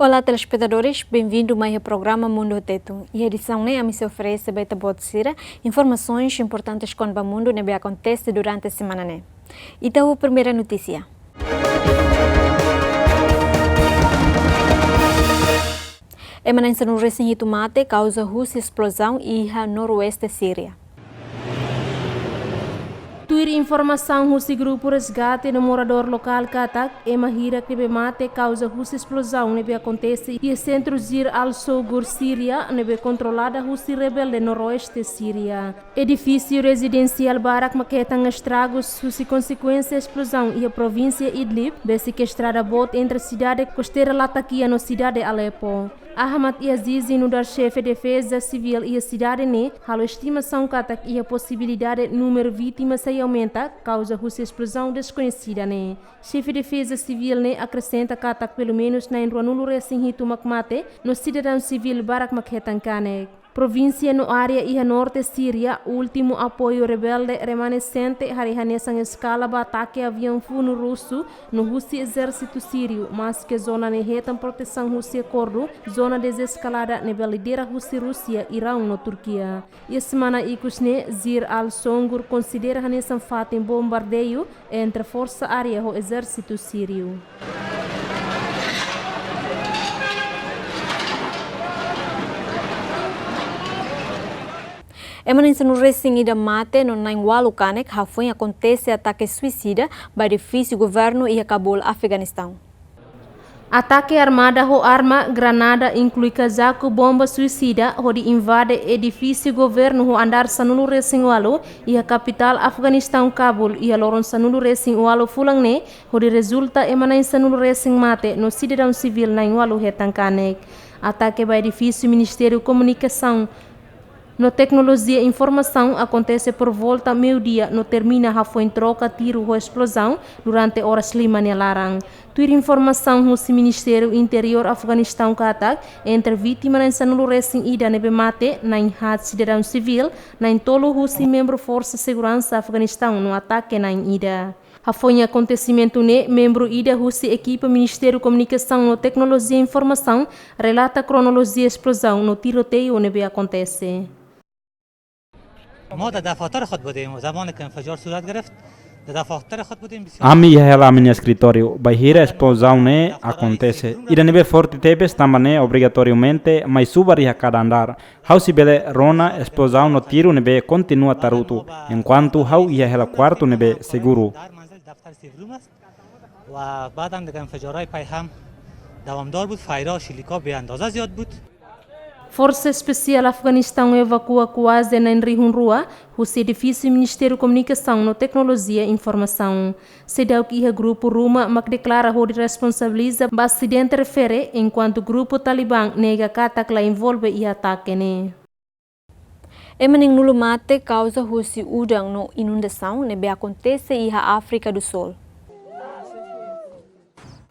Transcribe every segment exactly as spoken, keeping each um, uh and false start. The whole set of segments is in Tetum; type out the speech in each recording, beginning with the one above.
Olá, telespetadores, benvindu mai iha programa Mundu Tetun. Iha edisaun ne'e, ami sei oferese ba ita-boot sira informasoens importantes kona-ba mundu ne'ebé akontese durante semana ne'e. Ita ho primeira notísia. Ema na'in sanulu-resin-hitu mate kauza husi esplozaun iha noroeste Síria. Tuir informasaun husi grupu resgate no moradór lokál katak, ema hirak ne'ebé mate kauza husi esplozaun ne'ebé akontese iha sentru Deir al-Zour, Síria, ne'ebé kontrolada husi rebelde noroeste Síria. Edifísiu rezidensiál barak mak hetan estragus husi konsekuénsia esplozaun iha provínsia Idlib, besik estrada boot entre sidade kosteira Latakia no sidade Alepo. Ahmad Yazizi, nu'udar xefe defeza sivíl iha sidade ne'e, halo estimasaun katak iha posibilidade númeru vítima sei aumenta kauza husi esplozaun deskoñesida ne'e. Xefe defeza sivíl ne'e akresenta katak pelumenus na'in ruanulu-resin-hitu mak mate, no sidadaun sivíl barak mak hetan kanek. Provínsia no área iha norte Síria, últimu apoiu rebelde remanesente haree hanesan eskala ba atake aviaun funu rusu no husi ezérsitu síriu, maske zona ne'e hetan protesaun husi akordu zona dezeskalada ne'ebé lidera husi Rúsia, Iraun no Turkia. Iha semana ikus ne'e, Deir al-Zour konsidera hanesan fatin bombardeiu entre forsa área ho ezérsitu síriu. Ema na'in sanulu-resin-ida mate no na'in ualu kanek hafoin akontese atake suisida ba edifísiu governu iha Kabul, Afeganistaun. Atake armada ho arma, granada, inklui kazaku bomba suisida, hodi invade edifísiu governu ho andár sanulu-resin-ualu iha kapitál Afeganistaun, Kabul, iha loron sanulu-resin-ualu fulan ne'e, hodi rezulta ema na'in sanulu-resin mate no sidadaun sivíl na'in ualu hetan kanek. Atake ba edifísiu Ministériu Komunikasaun no Teknolojia Informasaun akontese por volta meiudia no termina hafoin troka tiru ho esplozaun durante oras lima nia laran. Tuir informasaun husi Ministériu Interiór Afeganistaun katak, entre vítima na'in sanulu-resin-ida ne'ebé mate, na'in haat sidadaun sivíl, na'in tolu husi membru Forsa Seguransa Afeganistaun no atake na'in ida. Hafoin akontesimentu ne'e, membru ida husi ekipa Ministériu Komunikasaun no Teknolojia Informasaun relata kronolojia esplozaun no tiroteiu ne'ebé akontese. ما در دفاتر خود بودیم زمانی که انفجار صورت گرفت، در دفاتر خود بودیم. بسیار Ami iha hela ami-nia eskritóriu bainhira esplozaun ne'e akontese. Ida ne'ebé forte tebes tanba ne'e obrigatoriamente mai subar iha kada andár. Ha'u sei bele rona esplozaun no tiru ne'ebé kontinua tarutu, enkuantu ha'u iha hela kuartu ne'ebé seguru. و بعدم دیگه انفجارهای پای هم دوامدار بود، فایرها و شلیک‌ها به اندازه زیاد بود. Forsa Espesiál Afeganistaun evakua kuaze na'in rihun rua husi edifísiu Ministériu Komunikasaun no Teknolojia Informasaun. Seidauk iha grupu ruma mak deklara hodi responsabiliza ba asidente refere, enkuantu grupu Talibã nega katak la envolve iha atake ne'e. Ema na'in-nulu mate kauza husi udan no inundasaun ne'ebé akontese iha Áfrika do Sul.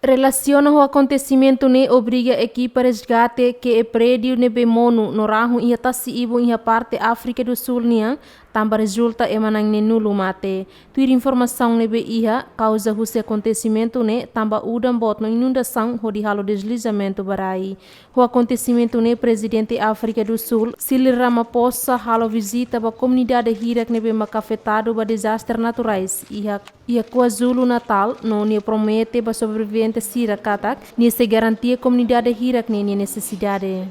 Relasiona ho akontesimentu ne'e obriga ekipa resgate ke'e prédiu ne'ebé monu no rahun iha tasi-ibun iha parte Áfrika do Sul nian, tanba rezulta ema na'in neen-nulu mate. Tuir informasaun ne'ebé iha, kauza husi akontesimentu ne'e tanba udan boot no inundasaun hodi halo deslizamentu ba rai. Ho akontesimentu ne'e, Prezidente Áfrika do Sul, Cyril Ramaphosa, halo vizita ba komunidade hirak ne'ebé maka afetadu ba dezastre naturais iha, iha KwaZulu-Natal, no nia promete ba sobrevivente sira katak nia sei garantia komunidade hirak ne'e nia nesesidade.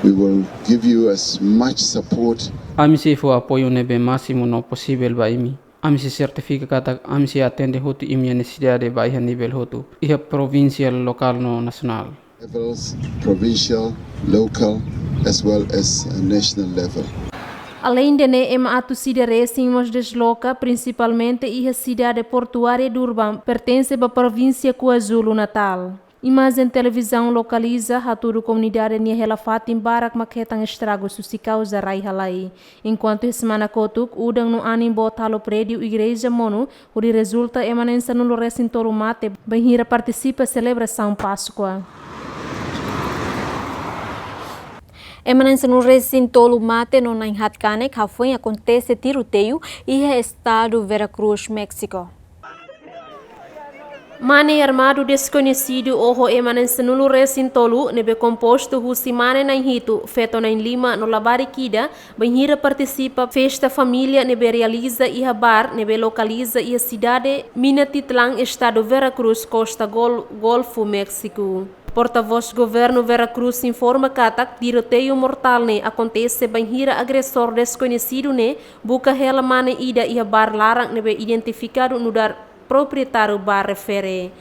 We will give you as much support. Ami sei fó apoiu ne'ebé másimu no posivel ba imi. Ami sei sertifika katak ami sei atende hotu imi-nia nesesidade ba iha nivel hotu, iha provínsiál, lokál no nasionál. Levels, provincial, local, as well as, uh, national level. Aleinde ne'e, ema atus ida resin mós desloka, prinsipalmente iha sidade portuária Durban, pertense ba provínsia KwaZulu-Natal. Imajen televizaun lokaliza hatudu komunidade nia hela-fatin barak mak hetan estragu husi kauza rai halai. Enkuantu iha semana kotuk, udan no anin boot halo prédiu igreja monu, hodi rezulta ema na'in sanulu-resin-tolu mate bainhira partisipa selebrasaun Páskua. Ema na'in sanulu-resin-tolu mate no na'in haat kanek hafoin akontese tiroteiu iha estadu Veracruz, Méxiku. Mane armadu deskoñesidu oho ema na'in sanulu resin tolu ne'ebé kompostu husi mane na'in hitu, feto na'in lima no labarik ida, bainhira partisipa festa família ne'ebé realiza iha bar ne'ebé lokaliza iha sidade Minatitlan, estadu Vera Cruz, kosta gol-, Golfu Méxiku. Portavós Governu Vera Cruz informa katak tiroteiu mortál ne'e akontese bainhira agresór deskoñesidu ne'e buka hela mane ida iha bar laran ne'ebé identifikadu nu'udar proprietáriu bar refere.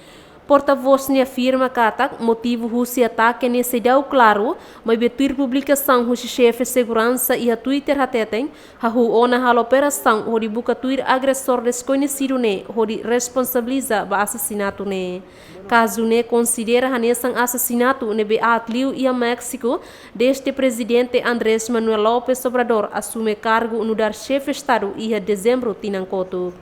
Portavós ne'e afirma katak motivu husi atake ne'e seidauk klaru, maibé tuir publikasaun husi xefe seguransa iha Twitter hateten, hahú ona halo operasaun hodi buka tuir agresór deskoñesidu ne'e hodi responsabiliza ba asasinatu ne'e. Kazu ne'e konsidera hanesan asasinatu ne'ebé aat liu iha Méxiku, dezde Prezidente Andrés Manuel López Obrador asume kargu nu'udar xefe estadu iha dezembru tinan kotuk.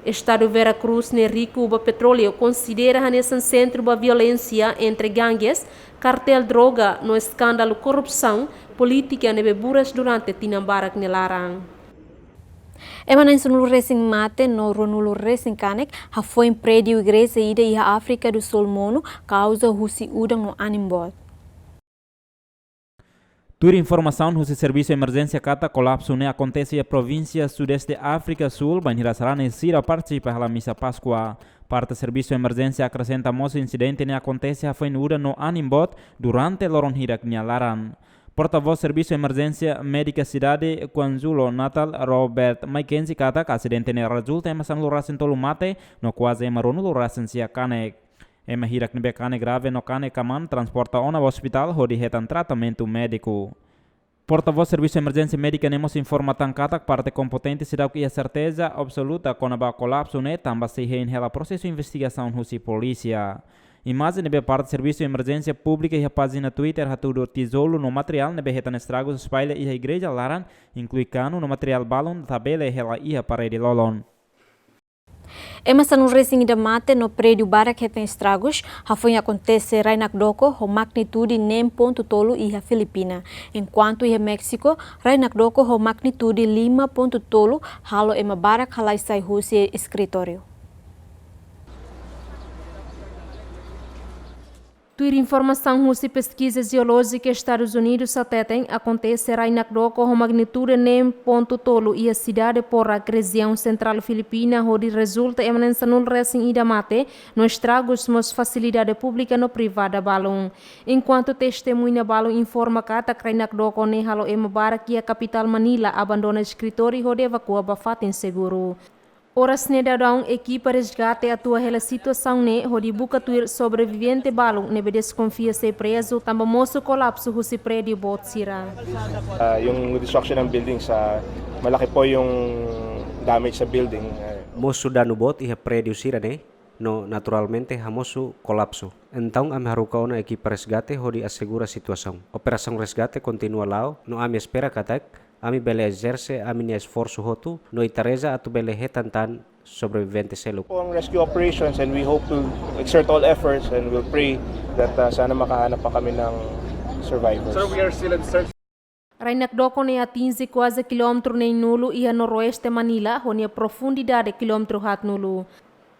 Estadu Vera Cruz ne'e riku ba petróleu, konsidera hanesan sentru ba violénsia entre gangues, kartél droga no eskándalu korrupsaun polítika ne'ebé buras durante tinan barak nia laran. Ema na'in sanulu resin mate no ruanulu resin kanek hafoin prédiu igreja ida iha Áfrika do Sul monu, kauza husi udan no anin boot. Tuir informasaun husi servisu emerjénsia katak kolapsu ne'e akontese iha provínsia Sudeste Áfrika Súl, bainhira sarani sira partisipa hela misa Páskua. Parte servisu emerjénsia akresenta mós insidente ne'e akontese hafoin udan no anin boot durante loron hirak nia laran. Portavós Servisu Emerjénsia Médika Sidade KwaZulu-Natal, Robert McKenzie, katak asidente ne'e rezulta ema sanulu resin tolu mate no kuaze ema ruanulu resin sia kanek. Ema hirak ne'ebé kanek grave no kanek aman transporta ona ba ospitál hodi hetan tratamentu médiku. Portavós Servisu Emerjénsia Médika ne'e mós informa tan katak parte kompetente seidauk iha serteza absoluta kona-ba kolapsu ne'e, tanba sei hein hela prosesu investigasaun husi polísia. Imajen ne'ebé parte Servisu Emerjénsia publika iha pájina Twitter hatudu tijolu no materiál ne'ebé hetan estragus espalla iha igreja laran, inklui kanu no materiál balun tabele hela iha parede lolon. Ema sanulu resin ida mate no prédiu barak hetan estragus hafoin akontese rai nakdoko ho magnitude neen pontu tolu iha Filipina. Enkuantu iha Méxiku, rai nakdoko ho magnitude lima pontu tolu halo ema barak halai sai husi eskritóriu. Tuir informasaun husi Peskiza Jeolójika Estadus Unidus hateten, akontese rai nakdoko ho magnitude neen pontu tolu iha sidade Porac, rejiaun sentrál Filipina, hodi rezulta ema na'in sanulu resin ida mate, no estragus mós fasilidade públika no privada balun. Enkuantu testemuña balun informa katak rai nakdoko ne'e halo ema barak iha kapitál Manila abandona eskritóriu hodi evakua ba fatin seguru. Oras ne'e daudaun ekipa resgate atua hela situasaun ne'e hodi buka tuir sobrevivente balun ne'ebé deskonfia sei prezu tanba mosu kolapsu husi prédiu boot sira. Ah, yung destruction ng buildings, ah, malaki po yung damage sa building. Eh. Mosu danu boot iha prédiu sira-ne'e, no naturalmente hamosu kolapsu. Entaun ami haruka ona ekipa resgate hodi asegura situasaun. Operasaun resgate kontinua la'o, no ami espera katak ami bele ezerse ami-nia esforsu hotu no ita reza atu bele hetan tan sobrevivente seluk. Ongoing rescue operations, and we hope to exert all efforts and we'll pray that, uh, sana makahanap pa kami ng survivors. Sir, we are still in search. Rai nakdoko ne'e atinje kuaze kilómetru neenulu iha noroeste Manila, ho nia profundidade kilómetru haatnulu.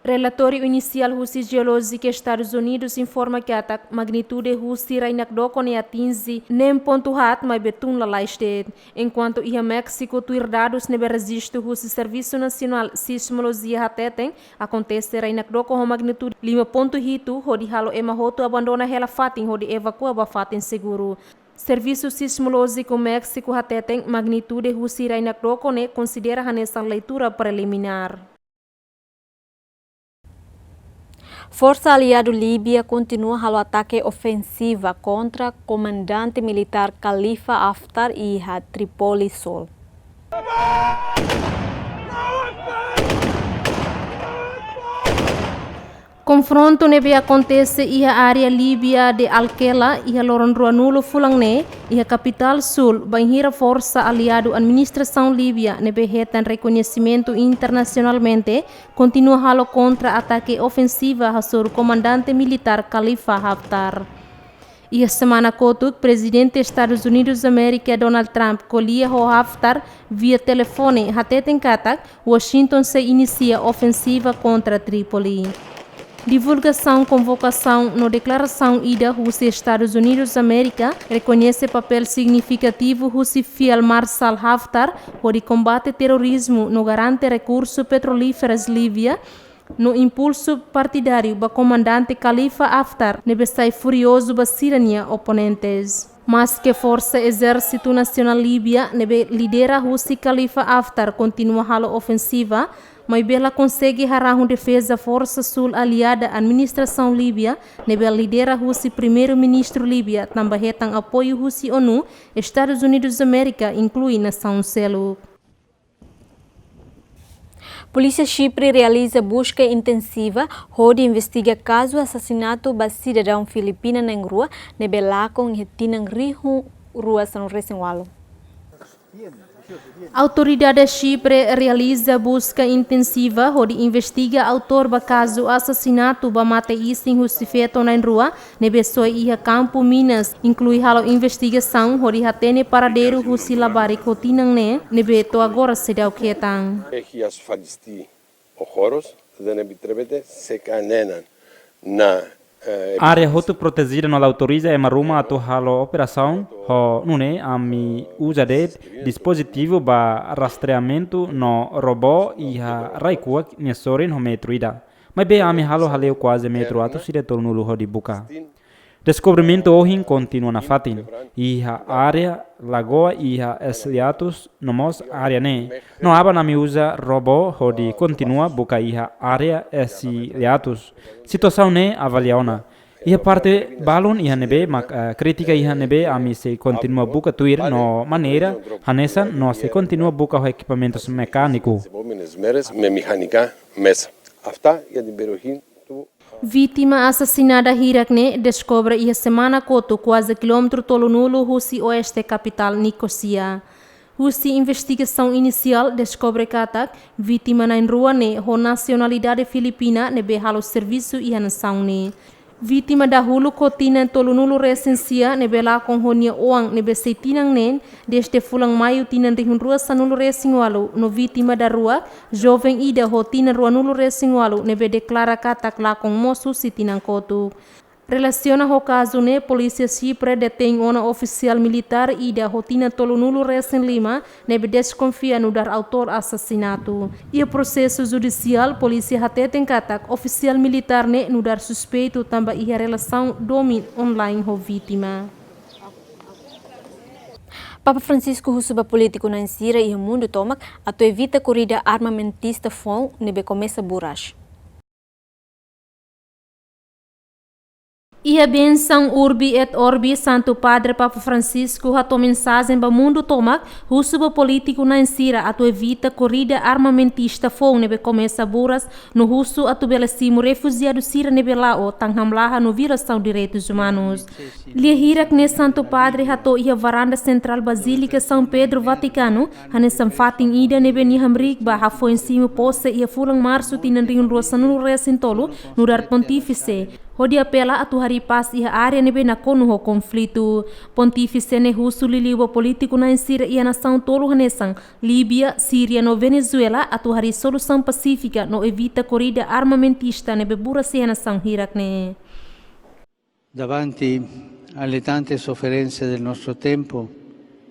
Relatóriu inisiál husi Jeolójika Estadus Unidus informa katak magnitude husi rai nakdoko ne'e atinje neen pontu haat, maibé tun lalais de'it. Enkuantu iha Méxiku, tuir dadus ne'ebé rejistu husi Servisu Nasionál Sismolojia hateten, akontese rai nakdoko ho magnitude lima pontu hitu, hodi halo ema hotu abandona hela fatin hodi evakua ba fatin seguru. Servisu Sismolójiku Méxiku hateten magnitude husi rai nakdoko ne'e konsidera hanesan leitura preliminár. Forsa aliadu Líbia kontinua halo atake ofensiva kontra komandante militár Khalifa Haftar iha Trípoli Súl. Konfrontu ne'ebé akontese iha área Líbia de Al-Kela, iha loron ruanulu fulan ne'e, iha kapitál Súl, bainhira forsa aliadu administrasaun Líbia ne'ebé hetan rekoñesimentu internasionalmente, kontinua halo kontra-atake ofensiva hasoru komandante militár Khalifa Haftar. Iha semana kotuk, Prezidente Estadus Unidus Amérika Donald Trump ko'alia ho Haftar via telefone, hateten katak Washington sei inisia ofensiva kontra Trípoli. Divulgasaun konvokasaun no deklarasaun ida husi Estadus Unidus Amérika rekoñese papél signifikativu husi Field Marshal Haftar hodi kombate terrorizmu no garante rekursu petrolíferus Líbia, no impulsu partidáriu ba komandante Khalifa Haftar ne'ebé sai furiozu ba sira-nia oponentes. Maske Forsa Ezérsitu Nasionál Líbia ne'ebé lidera husi Khalifa Haftar kontinua halo ofensiva, maibé la konsege harahun defeza forsa sul aliada administrasaun Líbia ne'ebé lidera husi Primeiru-Ministru Líbia tanba hetan apoiu husi ONU, Estadus Unidus Amérika, inklui nasaun seluk. Polísia Xipre realiza buska intensiva hodi investiga kazu asasinatu ba sidadaun Filipina na'in-rua ne'ebé lakon iha tinan rihun rua sanulu-resin-ualu. Autoridade Xipre realiza buska intensiva hodi investiga autór ba kazu asasinatu ba mate-isin husi feto na'in-rua ne'ebé soe iha kampu minas, inklui halo investigasaun hodi hatene paradeiru husi labarik ho tinan ne'e, ne'ebé to'o agora seidauk hetan. Ehi as fadisti ohoros, dene bitrebete, seka nenan na, eh, Área hotu protejida no la autoriza ema ruma atu halo operasaun, ho nune'e ami uza de'it dispozitivu ba rastreamentu no robó iha rai-kuak nia sorin ho metru ida. Maibé ami halo hale'u kuaze metru atus ida tolunulu hodi buka. Deskobrimentu ohin kontinua nafatin, iha área Lagoa iha Esliatus no mós área ne'e. No aban ami uza robó hodi kontinua buka iha área Esliatus. Situasaun ne'e avalia ona. Iha parte balun iha ne'ebé mak, eh, krítika iha ne'ebé ami sei kontinua buka tuir no maneira hanesan no sei kontinua buka ho ekipamentus mekániku. Meme hanika mesa. Afta ya di beruhin tu Vítima asasinada hirak ne'e deskobre iha semana kotuk kuaze kilómetru tolunulu husi oeste kapitál Nikósia. Husi investigasaun inisiál deskobre katak vítima na'in-rua ne'e ho nasionalidade Filipina ne'ebé halo servisu iha nasaun ne'e. Vítima dahuluk ho tinan tolunulu-resin-sia ne'ebé lakon ho nia oan ne'ebé sei tinan neen dezde fulan Maiu tinan rihun rua sanulu-resin-ualu, no vítima daruak joven ida ho tinan ruanulu-resin-ualu ne'ebé deklara katak lakon mós husi tinan kotuk. Relasiona ho kazu ne'e, polísia Xipre detein ona ofisiál militár ida ho tinan tolunulu-resin-lima ne'ebé deskonfia nu'udar autór asasinatu. Iha prosesu judisiál, polísia hateten katak ofisiál militár ne'e nu'udar suspeitu tanba iha relasaun domin online ho vítima. Papa Francisco husu ba polítiku na'in sira iha mundu tomak atu evita korrida armamentista foun ne'ebé komesa buras. Iha bensaun Urbi et Orbi, Santu Padre Papa Francisco hato'o mensajen ba mundu tomak, husu ba polítiku na'in sira atu evita korrida armamentista foun ne'ebé komesa buras, no husu atu bele simu refujiadu sira ne'ebé la'o tan hamlaha no violasaun direitus umanus. Lia hirak ne'e Santu Padre hato'o iha varanda sentrál Bazílika São Pedro, Vatikanu, hanesan fatin ida ne'ebé nia hamriik ba hafoin simu pose iha fulan Marsu tinan rihun rua sanulu-resin-tolu, nu'udar Pontífise, hodi apela atu harii pás iha área ne'ebé nakonu ho konflitu. Pontífise ne'e husu liuliu ba polítiku na'in sira iha nasaun tolu hanesan Líbia, Síria no Venezuela atu harii solusaun pasífika no evita korrida armamentista ne'ebé buras iha nasaun hirak ne'e. Davanti alle tante sofferenze del nostro tempo,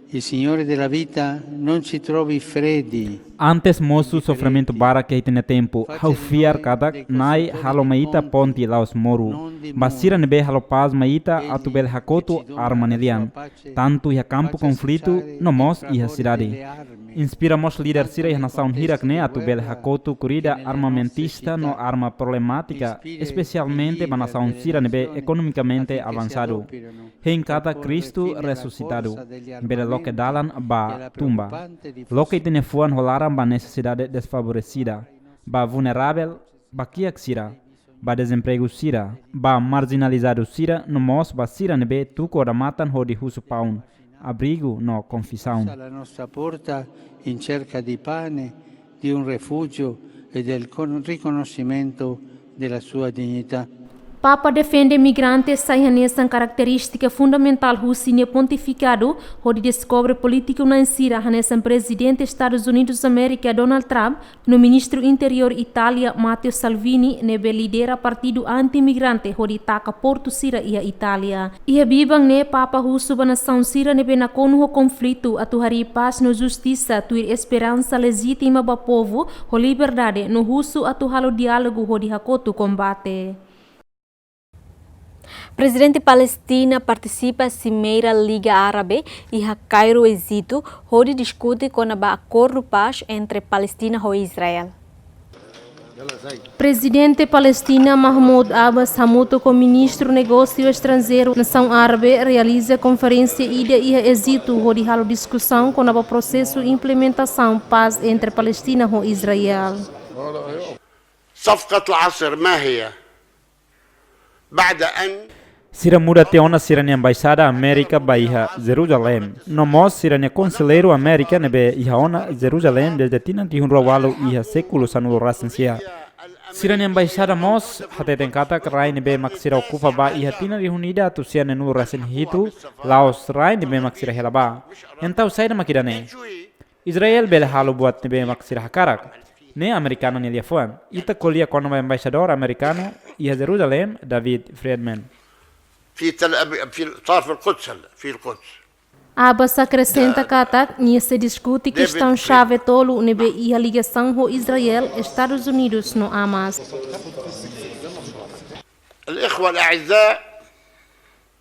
il Signore della vita non ci trovi freddi. Antes mosu sofrimentu barak iha ita-nia tempu, ha'u fiar katak Na'i halo mai ita ponte la'ós moru. Ba sira ne'ebé halo pás mai ita atu bele hakotu arma nia lian, tantu iha kampu konflitu no mós iha sidade. Inspira mós líder sira iha nasaun hirak ne'e atu bele hakotu korrida armamentista no arma problemátika, espesialmente ba nasaun sira ne'ebé ekonomikamente avansadu. Hein katak Kristu resusitadu bele loke dalan ba tumba, loke ita-nia fuan ho laran ba nesesidade desfavoresida, ba vulneravel, ba kiak sira, ba dezempregu sira, ba marjinalizadu sira, no mós ba sira ne'ebé tuku odamatan hodi husu paun, abrigu no konfisaun. Alla nostra porta in cerca di pane, di un refugio e del con-, riconoscimento della sua dignità. Papa defende migrante sai hanesan karakterístika fundamentál husi nia pontifikadu, hodi deskobre polítiku na'in sira hanesan Prezidente Estadus Unidus Amérika Donald Trump no Ministru Interiór Itália Matteo Salvini ne'ebé lidera partidu anti-migrante hodi taka portu sira iha Itália. Iha biban ne'e Papa husu ba nasaun sira ne'ebé nakonu ho konflitu atu harii pás no justisa tuir esperansa lejítima ba povu ho liberdade no husu atu halo diálogu hodi hakotu kombate. Prezidente Palestina partisipa simeira Liga Árabe iha Kairo, Ejitu, hodi diskute kona-ba akordu pás entre Palestina ho Israel. Prezidente Palestina Mahmoud Abbas hamutuk ho Ministru Negósiu Estranjeiru nasaun árabe realiza konferénsia ida iha Ejitu hodi halo diskusaun kona-ba prosesu implementasaun pás entre Palestina ho Israel. صفقة العصر ما هي؟ بعد أن Sira muda tiha ona sira-nia embaixada Amérika ba iha Jerusalém. No mós sira-nia konselleiru Amérika ne'ebé iha ona Jerusalém dezde tinan rihun rua ualu iha sékulu sanulu resin sia. Sira-nia embaixada mós hateten katak rai ne'ebé mak sira okupa ba iha tinan rihun ida atus sia neenulu resin hitu la'ós rai ne'ebé mak sira hela ba. Entaun saida mak ida-ne'e? Israel bele halo buat ne'ebé mak sira hakarak. Ne'e amerikanu nia liafuan. Ita ko'alia kona-ba embaixadór amerikanu iha Jerusalém, David Friedman. في تل أبيب، في، صار في القدس هلا، في القدس. Abbas akresenta katak nia sei diskute kestaun xave tolu ne'ebé iha ligasaun ho Israel, Estadus Unidus no Hamas. الإخوة الأعزاء،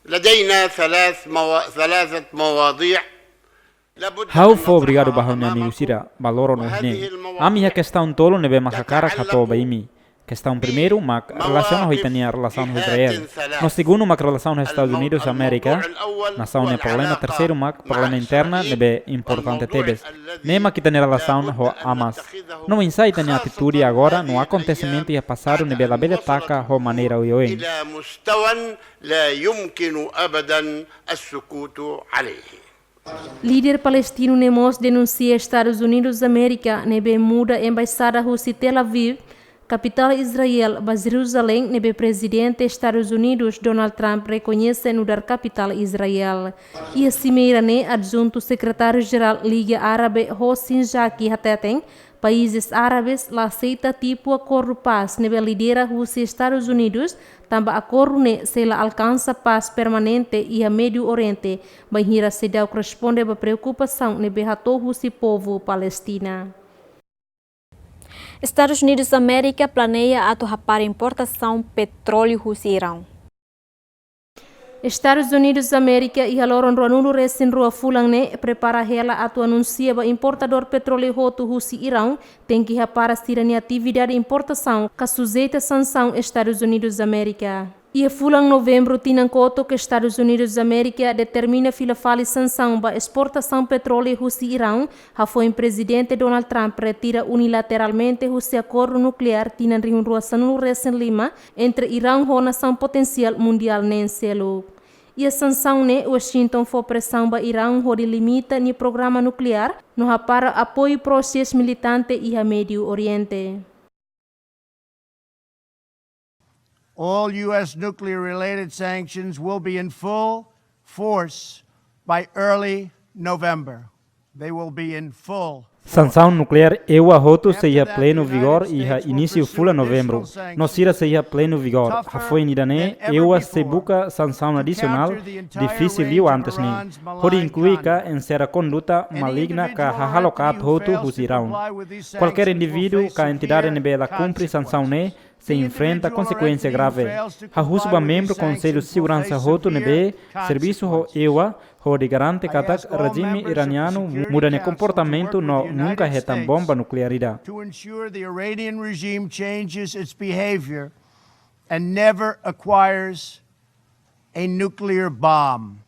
لدينا ثلاث موا-، ثلاثة مواضيع لابد أن نطرحها أمامكم. Ha'u fó obrigadu ba ha'u-nia amigu sira ba loron ohin ne'e. Ami iha kestaun tolu ne'ebé mak hakarak hato'o ba imi. Kestaun primeiru mak relasiona ho ita-nia relasaun ho Israel. No segundu mak relasaun ho Estadus Unidus Amérika. Nasaun nia problema, terseiru mak problema interna ne'ebé importante tebes. Ne'e mak ita-nia relasaun ho Hamas. No oinsá ita-nia atitude agora no akontesimentu iha pasadu ne'ebé labele taka ho maneira oioin. إلى مستوى لا يمكن أبدا السكوت عليه. Líder palestinu ne'e mós denunsia Estadus Unidus Amérika ne'ebé muda embaixada husi Tel Aviv, kapitál Israel, ba Jerusalém, ne'ebé Prezidente Estadus Unidus Donald Trump rekoñese nu'udar kapitál Israel. Iha simeira ne'e, Adjuntu Sekretáriu Jerál Liga Árabe Hossein Jaky hateten, países árabes la aseita tipu akordu pás ne'ebé lidera husi Estadus Unidus, tanba akordu ne'e sei la alkansa pás permanente iha Médiu Oriente, bainhira seidauk responde ba preokupasaun ne'ebé hato'o husi povu Palestina. Estadus Unidus Amérika planeia atu hapara importasaun petróleu husi Iraun. Estadus Unidus Amérika iha loron ruanulu resin rua fulan ne'e prepara hela atu anunsia ba importadór petróleu hotu husi Iraun tenke hapara sira-nia atividade importasaun ka sujeita sansaun Estadus Unidus Amérika. Iha fulan Novembru tinan kotuk, Estadus Unidus Amérika determina fila fali sansaun ba esportasaun petróleu husi Iraun, hafoin Prezidente Donald Trump retira unilateralmente husi akordu nukleár tinan rihun rua sanulu resin lima entre Iraun ho nasaun potensiál mundiál neen seluk. Iha sansaun ne'e, Washington fó presaun ba Iraun hodi limita nia programa nukleár no hapara apoiu prosesu militante iha Médiu Oriente. All U S nuclear-related sanctions will be in full force by early November. They will be in full force. Sansaun nukleár E U A hotu sei iha plenu vigór iha inísiu fulan Novembru. No sira sei iha plenu vigór. Hafoin ida-ne'e, E U A sei buka sansaun adisionál difisil liu antes ne'e, hodi inklui ka enserra konduta maligna ka hahalok aat hotu husi Iraun. Kualkér indivíduu ka entidade ne'ebé la kumpre sansaun ne'e sei enfrenta konsekuénsia grave. Ha'u husu ba membru Konsellu Seguransa hotu ne'ebé servisu ho E U A hodi garante katak rejime iranianu muda nia komportamentu no nunka hetan bomba nukleár ida. To ensure the Iranian regime changes its behavior and never acquires a nuclear bomb.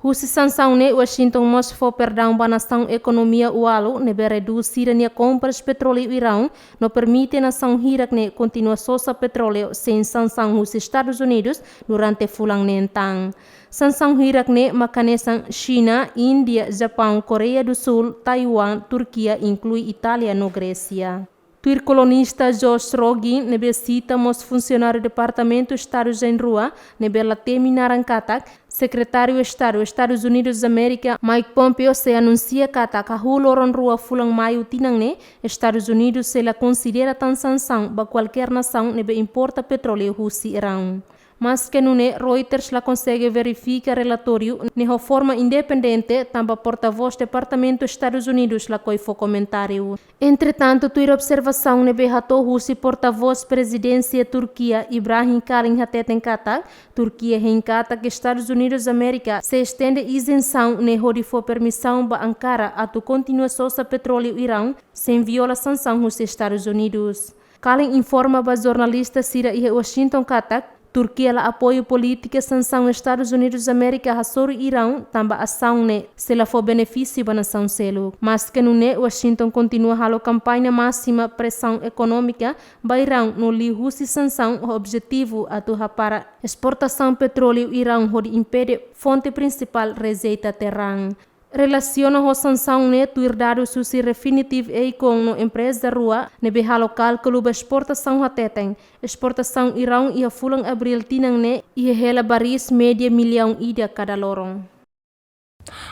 Husi sansaun ne'e, Washington mós fó perdaun ba nasaun ekonomia ualu ne'ebé redús sira-nia kompras petróleu Iraun, no permite nasaun hirak ne'e kontinua sosa petróleu sein sansaun husi Estadus Unidus durante fulan neen tan. Sansaun hirak ne'e mak hanesan Xina, Índia, Japaun, Koreia du Súl, Taiwan, Turkia, inklui Itália no Grésia. Tuir kolunista Josh Rogin, ne'ebé sita mós funsionáriu Departamentu Estadu Zain Rua, ne'ebé la temi naran katak, Sekretáriu Estadu Estadus Unidus Amérika, Mike Pompeo, sei anunsia katak hahú loron rua fulan Maiu tinan ne'e, Estadus Unidus sei la konsidera tan sansaun ba kualkér nasaun ne'ebé importa petróleu husi Iraun. Maske nune'e, Reuters la konsege verifika relatóriu ne'e ho forma independente, tanba portavós Departamentu Estadus Unidus lakohi fó komentáriu. Entretantu, tuir observasaun ne'ebé hato'o husi portavós Prezidénsia Turkia, Ibrahim Kalin, hateten katak, Turkia hein katak Estadus Unidus Amérika sei estende izensaun ne'e hodi fó permisaun ba Ankara atu kontinua sosa petróleu Iraun sein viola sansaun husi Estadus Unidus. Kalin informa ba jornalista sira iha Washington katak, Turkia la apoiu polítika sansaun Estadus Unidus Amérika hasoru Iraun, tanba asaun ne'e sei la fó benefísiu ba nasaun seluk. Maske nune'e, Washington kontinua halo kampaña másima presaun ekonómika ba Iraun no liuhusi sansaun ho objetivu atu hapara esportasaun petróleu Iraun hodi impede fonte prinsipál rezeita terrán. Relasiona ho sansaun ne'e, tuir dadus husi Refinitiv Eikon no empreza rua ne'ebé halo kálkulu ba esportasaun hateten, esportasaun Iraun iha fulan Abríl tinan ne'e iha hela baris média millaun ida kada loron.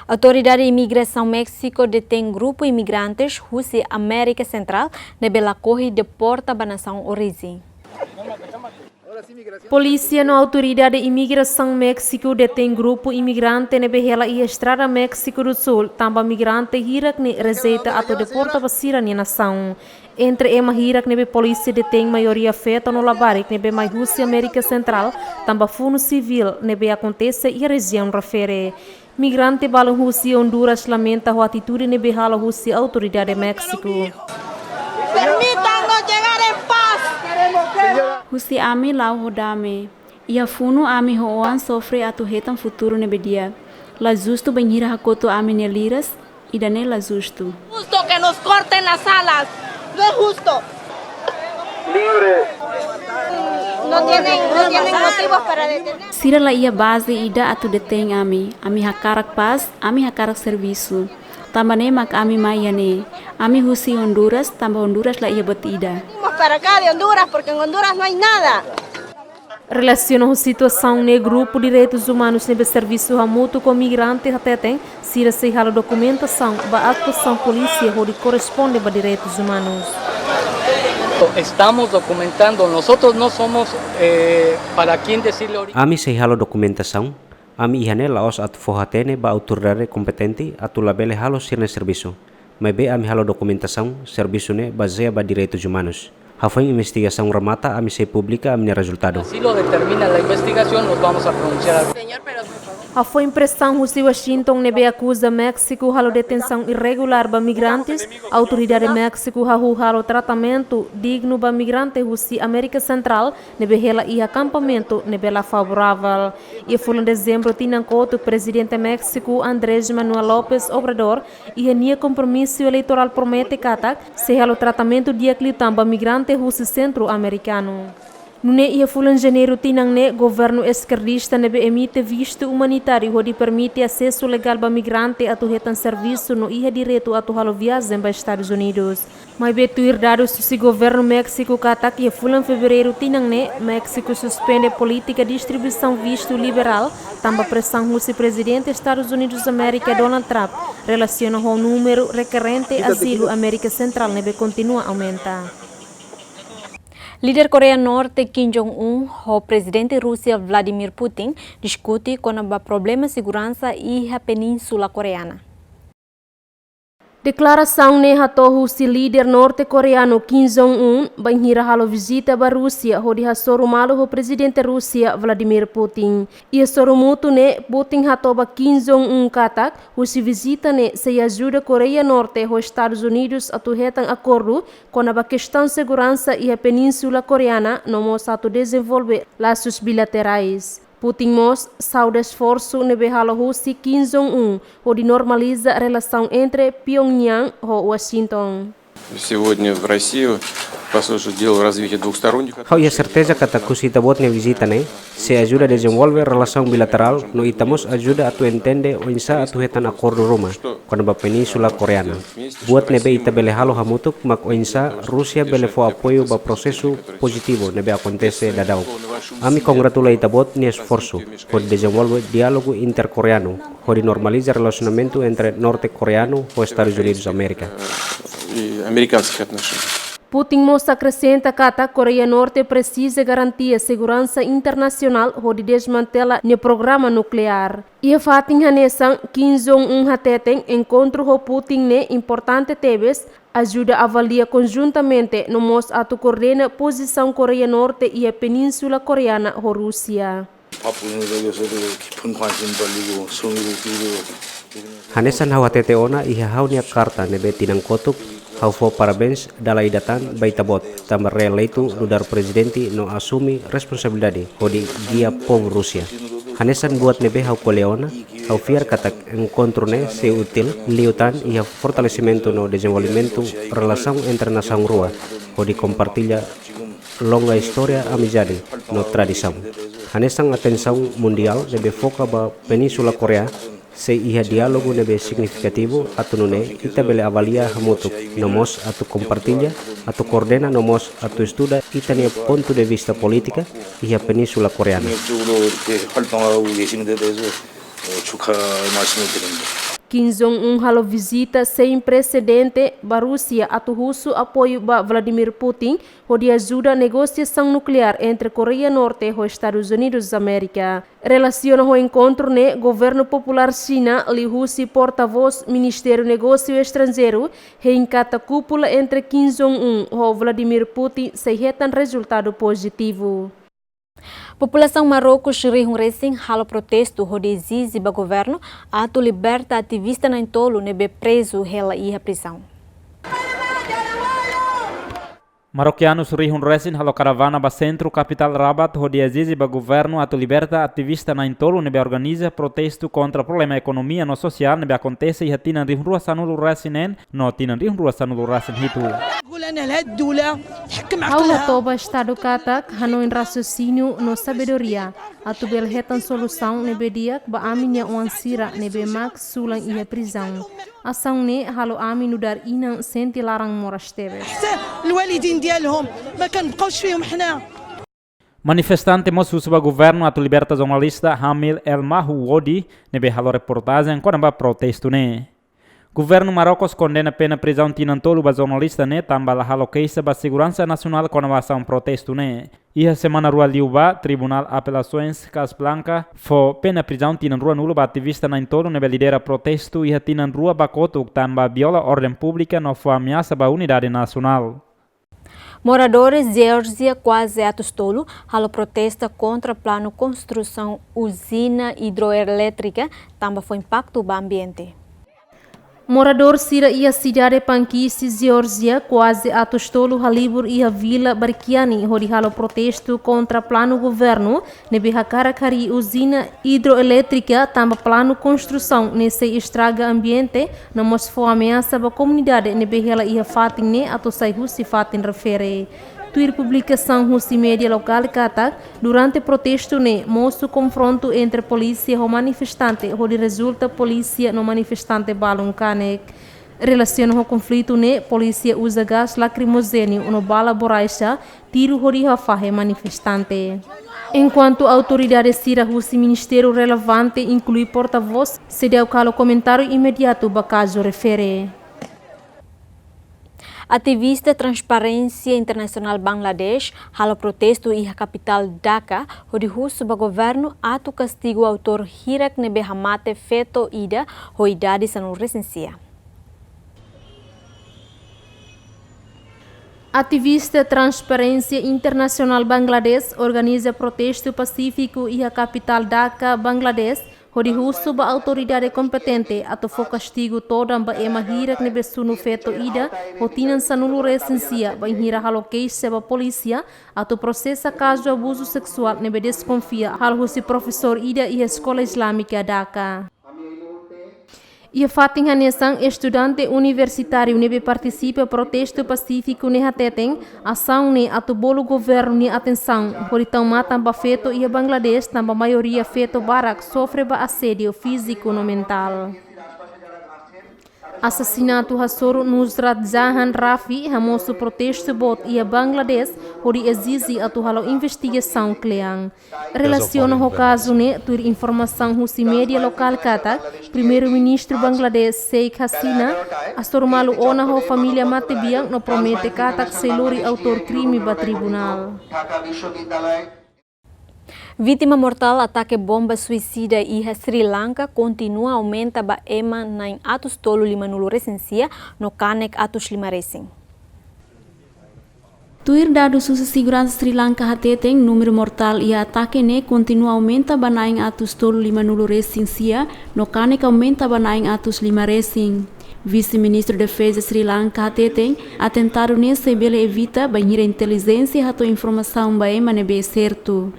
Autoridade Imigrasaun Méxiku detein grupu imigrantes husi Amérika Sentrál ne'ebé lakohi deporta ba nasaun orijen. Polísia no autoridade imigrasaun Méxiku detein grupu imigrante ne'ebé hela iha estrada Méxiku do Sul, tanba migrante hirak ne'e rejeita atu deporta ba sira-nia nasaun. Entre ema hirak ne'ebé polísia detein, maioria feto no labarik ne'ebé mai husi Amérika Sentrál, tanba funu sivíl ne'ebé akontese iha rejiaun refere. Migrante balun husi Honduras lamenta ho atitude ne'ebé halo husi autoridade Méxiku. Permítanos llegar en paz. Husi ami la'o ho dame. Iha funu ami ho oan sofre atu hetan futuru ne'ebé di'ak. La justu bainhira hakotu ami-nia liras, ida-ne'e la justu. Justo que nos corten las alas. No es justo. No tienen, no tienen motivos para detener. Sira la iha baze ida atu detein ami. Ami hakarak pás, ami hakarak servisu. Tanba ne'e mak ami mai iha ne'e. Ami husi Honduras, tanba Honduras la iha buat ida. Venimos para acá de Honduras porque en Honduras no hay nada. Relasiona ho situasaun ne'e, grupu direitus umanus ne'ebé servisu hamutuk ho migrante hateten, sira sei halo dokumentasaun ba atuasaun polísia hodi korresponde ba direitus umanus. Estamos documentando, nosotros no somos, eh, para quien decirle ori- Ami sei halo dokumentasaun, ami iha ne'e la'ós atu fó hatene ba autoridade kompetente atu labele halo sira-nia servisu. Maibé ami halo dokumentasaun, servisu ne'e bazeia ba direitus umanus. Hafoin investigasaun remata, ami sei publika ami-nia rezultadu. Así lo determina la investigación, nos vamos a pronunciar al Hafoin presaun husi Washington ne'ebé akuza Méxiku halo detensaun irregulár ba migrantes, autoridade Méxiku hahú halo tratamentu dignu ba migrante husi Amérika Sentrál ne'ebé hela iha akampamentu ne'ebé la favoravel. Iha fulan Dezembru tinan kotuk, Prezidente Méxiku Andrés Manuel López Obrador iha nia kompromisu eleitorál promete katak sei halo tratamentu di'ak liután ba migrante husi Sentru Amerikanu. Nune'e iha fulan Janeiru tinan ne'e, governu eskerdista ne'ebé emite vistu umanitáriu hodi permite asesu legál ba migrante atu hetan servisu no iha direitu atu halo viajen ba Estadus Unidus. Maibé tuir dadus husi governu Méxiku katak iha fulan Fevereiru tinan ne'e, Méxiku suspende polítika distribuisaun vistu liberál, tanba presaun husi Prezidente Estadus Unidus Amérika Donald Trump, relasiona ho númeru rekerente azilu Amérika Sentrál ne'ebé kontinua aumenta. Líder Koreia Norte Kim Jong-un ho Prezidente Rúsia Vladimir Putin diskute kona-ba problema seguransa iha Península Koreana. Deklarasaun ne'e hato'o husi líder norte-koreanu Kim Jong-un bainhira halo vizita ba Rúsia hodi hasoru malu ho Prezidente Rúsia Vladimir Putin. Iha sorumutu ne'e, Putin hato'o ba Kim Jong-un katak husi vizita ne'e sei ajuda Koreia Norte ho Estadus Unidus atu hetan akordu kona-ba kestaun seguransa iha Península Koreana no mós atu dezenvolve lasus bilaterais. Putin mós saúda esforsu ne'ebé halo husi Kim Jong-un hodi normaliza relasaun entre Pyongyang ho Washington. Сегодня в Россию Послужит делу развития двухсторонних отношений. Ha'u iha serteza katak husi ita-boot nia vizita ne'e sei ajuda dezenvolve relasaun bilaterál no ita mós ajuda atu entende oinsá atu hetan akordu ruma kona-ba Península Koreana. Buat ne'ebé ita bele halo hamutuk mak oinsá Rúsia bele fó apoiu ba prosesu pozitivu ne'ebé akontese daudaun. Ami kongratula ita-boot nia esforsu hodi dezenvolve diálogu interkoreanu hodi normaliza relasionamentu entre norte-koreanu ho Estadus Unidus Amérika. И американских отношений. Putin mós akresenta katak Koreia Norte presiza garantia seguransa internasionál hodi desmantela nia programa nukleár. Iha fatin hanesan, Kim Jong-un hateten enkontru ho Putin ne'e importante tebes, ajuda avalia konjuntamente no mós atu koordena pozisaun Koreia Norte iha Península Koreana ho Rúsia. Hanesan ha'u hatete ona iha ha'u-nia karta ne'ebé tinan kotuk, ha'u fó parabéns dala ida tan ba ita-boot tanba reeleitu nu'udar prezidente no asume responsabilidade hodi gia povu Rúsia. Hanesan buat ne'ebé ha'u ko'alia ona, ha'u fiar katak enkontru ne'e sei útil liután iha fortalesimentu no dezenvolvimentu relasaun entre nasaun rua hodi kompartilla longa istória amizade no tradisaun. Hanesan atensaun mundiál ne'ebé foka ba Península Koreia, sei iha diálogu ne'ebé signifikativu atu nune'e ita bele avalia hamutuk no mós atu kompartilla, atu koordena no mós atu estuda ita-nia pontu de vista polítika iha Península Koreana. Kim Jong-un halo vizita sein presedente ba Rúsia atu husu apoiu ba Vladimir Putin hodi ajuda negosiasaun nukleár entre Koreia Norte ho Estadus Unidus Amérika. Relasiona ho enkontru ne'e, Governu Populár Xina, liuhusi portavós Ministériu Negósiu Estranjeiru, hein katak kúpula entre Kim Jong-un ho Vladimir Putin sei hetan rezultadu pozitivu. Populasaun Marrokos rihun resin halo protestu hodi ezije ba governu atu liberta ativista na'in-tolu ne'ebé prezu hela iha prizaun. Marokianus rihun resin halo karavana ba sentru kapitál Rabat hodi ezije ba governu atu liberta ativista na'in-tolu ne'ebé organiza protestu kontra problema ekonomia no sosiál ne'ebé akontese iha tinan rihun rua sanulu resin neen no tinan rihun rua sanulu resin hitu. Ha'u hato'o ba Estadu katak hanoin rasiosinio no sabedoria atu bele hetan solusaun ne'ebé di'ak ba ami-nia oan sira ne'ebé mak sulan iha prizaun. Asaun ne'e halo ami nu'udar inan sente laran moras tebes. حتى الوالدين ديالهم ما كنبقاوش فيهم حنا. Manifestante mós husu ba governu atu liberta jornalista Hamil El Mahu Wodi ne'ebé halo reportajen kona-ba protestu ne'e. Governu Marrokos kondena pena prizaun tinan tolu ba jornalista ne'e tanba la halo keixa ba seguransa nasionál kona-ba asaun protestu ne'e. Iha semana rua liubá, Tribunál Apelasoens Casablanca fó pena prizaun tinan ruanulu ba ativista na'in-tolu ne'ebé lidera protestu iha tinan rua ba kotuk tanba viola orden públika no fó ameasa ba unidade nasionál. Moradores Geórjia kuaze atus tolu halo protesta kontra planu konstrusaun uzina idroelétrika tanba fó impaktu ba ambiente. Moradór sira iha sidade Pankisi, Geórjia, kuaze atus tolu halibur iha vila Barkiani hodi halo protestu kontra planu governu ne'ebé hakarak harii uzina idroelétrika tanba planu konstrusaun ne'e sei estraga ambiente no mós fó ameasa ba komunidade ne'ebé hela iha fatin ne'e atu sai husi fatin refere. Tuir publikasaun husi média lokál katak, durante protestu ne'e, mosu konfrontu entre polísia ho manifestante, hodi rezulta polísia no manifestante balun kanek. Relasiona ho konflitu ne'e, polísia uza gás lakrimojéniu no bala borraxa, tiru hodi hafahe manifestante. Enkuantu autoridade sira husi ministériu relevante, inklui portavós, seidauk halo komentáriu imediatu ba kazu refere. Ativista Transparénsia Internasionál Bangladesh halo protestu iha kapitál Dhaka, hodi husu ba governu atu kastigu autór hirak ne'ebé hamate feto ida ho idade sanulu resin sia. Ativista Transparénsia Internasionál Bangladesh organiza protestu pasífiku iha kapitál Dhaka, Bangladesh, hodi husu ba autoridade kompetente atu fó kastigu todan ba ema hirak ne'ebé sunu feto ida ho tinan sanulu resin sia, bainhira halo keixa ba polísia atu prosesa kazu abuzu seksuál ne'ebé deskonfia halo husi profesór ida iha eskola islámika Dhaka. Iha fatin hanesan, estudante universitáriu ne'ebé partisipa protestu pasífiku ne'e hateten, asaun ne'e atu bolu governu nia atensaun hodi tau matan ba feto iha Bangladesh, tanba maioria feto barak sofre ba asédiu fíziku no mentál. Asasinatu hasoru Nusrat Jahan Rafi hamosu protestu boot iha Bangladesh hodi ezije atu halo investigasaun kle'an. Relasiona ho kazu ne'e, tuir informasaun husi média lokál katak, Primeiru-Ministru Bangladesh, Sheikh Hasina, hasoru malu ona ho família matebian no promete katak sei lori autór krime ba tribunál. Vítima mortál atake bomba suisida iha Sri Lanka kontinua aumenta ba ema na'in atus tolu limanulu resin sia no kanek atus lima resin. Tuir dadus husi seguransa Sri Lanka hateten, númeru mortál iha atake ne'e kontinua aumenta ba na'in atus tolu limanulu resin sia no kanek aumenta ba na'in atus lima resin. Vise-Ministru Defeza Sri Lanka hateten, atentadu ne'e sei bele evita bainhira intelijénsia hato'o informasaun ba ema ne'ebé sertu.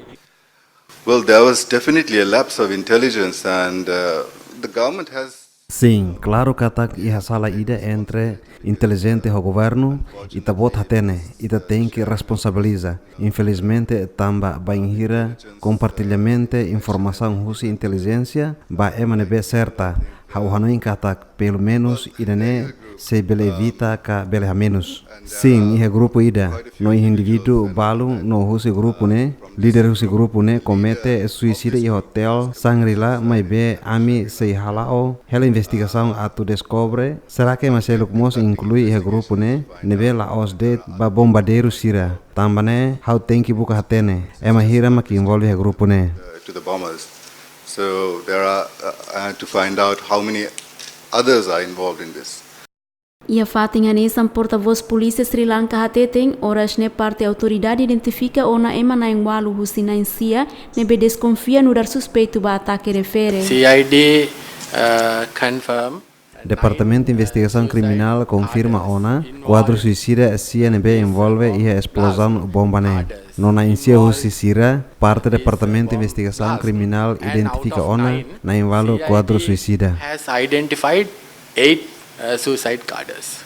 Well, there was definitely a lapse of intelligence, and uh, the government has Sin, klaru katak iha sala ida entre intelijente ho governu, ita-boot hatene, ita tenke responsabiliza. Infelizmente, tanba bainhira kompartillamentu informasaun husi intelijénsia ba ema ne'ebé serta, ha'u hanoin katak pelumenus ida-ne'e sei bele evita ka bele hamenus. Sin, iha grupu ida, no iha indivíduu balu no husi grupu ne'e, líder husi grupu ne'e komete suisida iha otél Shangri-La, maibé ami sei hala'o hela investigasaun atu deskobre será ke ema seluk mós inklui iha grupu ne'e, ne'ebé la'ós de'it ba bombadeiru sira. Tanba ne'e, ha'u tenke buka hatene ema hira mak envolve iha grupu ne'e. Uh, to the bombers. So there are, uh, I had to find out how many others are involved in this. Iha fatin hanesan, portavós Polísia Sri Lanka hateten, oras ne'e parte autoridade identifika ona ema na'in ualu husi na'in sia ne'ebé deskonfia nu'udar suspeitu ba atake refere. C I D, uh, confirm. Departamentu Investigasaun Kriminál konfirma ona kuadru suisida sia ne'ebé envolve iha esplozaun bomba ne'e. No na'in sia husi sira, parte Departamentu Investigasaun Kriminál identifika ona na'in ualu kuadru suisida. Has identified eight, uh, suicide cadres.